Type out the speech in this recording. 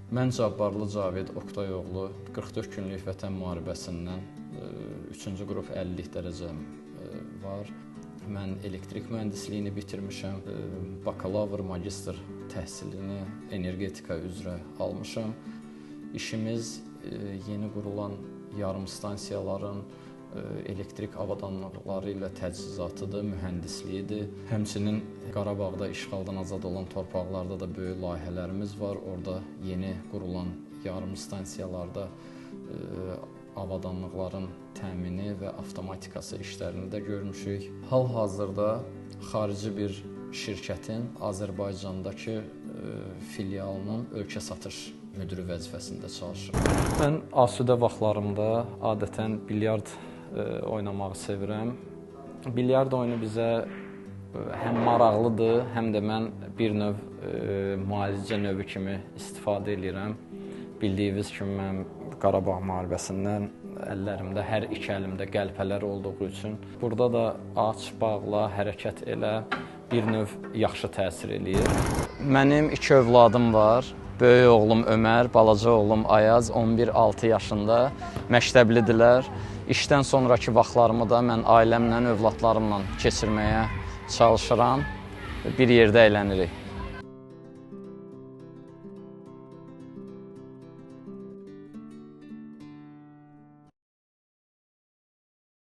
Mən Cabbarlı Cavid Oqtayoğlu, 44 günlük Vətən müharibəsindən 3-cü qrup 50-lik dərəcəm var. Mən elektrik mühəndisliyini bitirmişəm, bakalavr, magistr təhsilini energetika üzrə almışam. İşimiz yeni qurulan yarımstansiyaların elektrik avadanlıqları ilə təchizatıdır, mühəndisliyidir. Həmçinin Qarabağda işğaldan azad olan torpaqlarda da böyük layihələrimiz var. Orada yeni qurulan yarımstansiyalarda avadanlıqların təmini və avtomatikası işlərini də görmüşük. Hal-hazırda xarici bir şirkətin Azərbaycandakı filialının ölkə satış müdiri vəzifəsində çalışıram. Mən asudə vaxtlarımda adətən bilyard oynamağı sevirəm. Bilyard oyunu bizə həm maraqlıdır, həm də mən bir növ müalicə növü kimi istifadə eləyirəm. Bildiyiniz kimi mən Qarabağ müharibəsindən əllərimdə, hər iki əlimdə qəlpələr olduğu üçün burada da aç, bağla, hərəkət elə bir növ yaxşı təsir eləyir. Mənim iki övladım var. Böyük oğlum Ömər, balaca oğlum Ayaz, 11-6 yaşında, məktəblidirlər. İşdən sonrakı vaxtlarımı da mən ailəmlə, övladlarımla keçirməyə çalışıram. Bir yerdə əylənirik.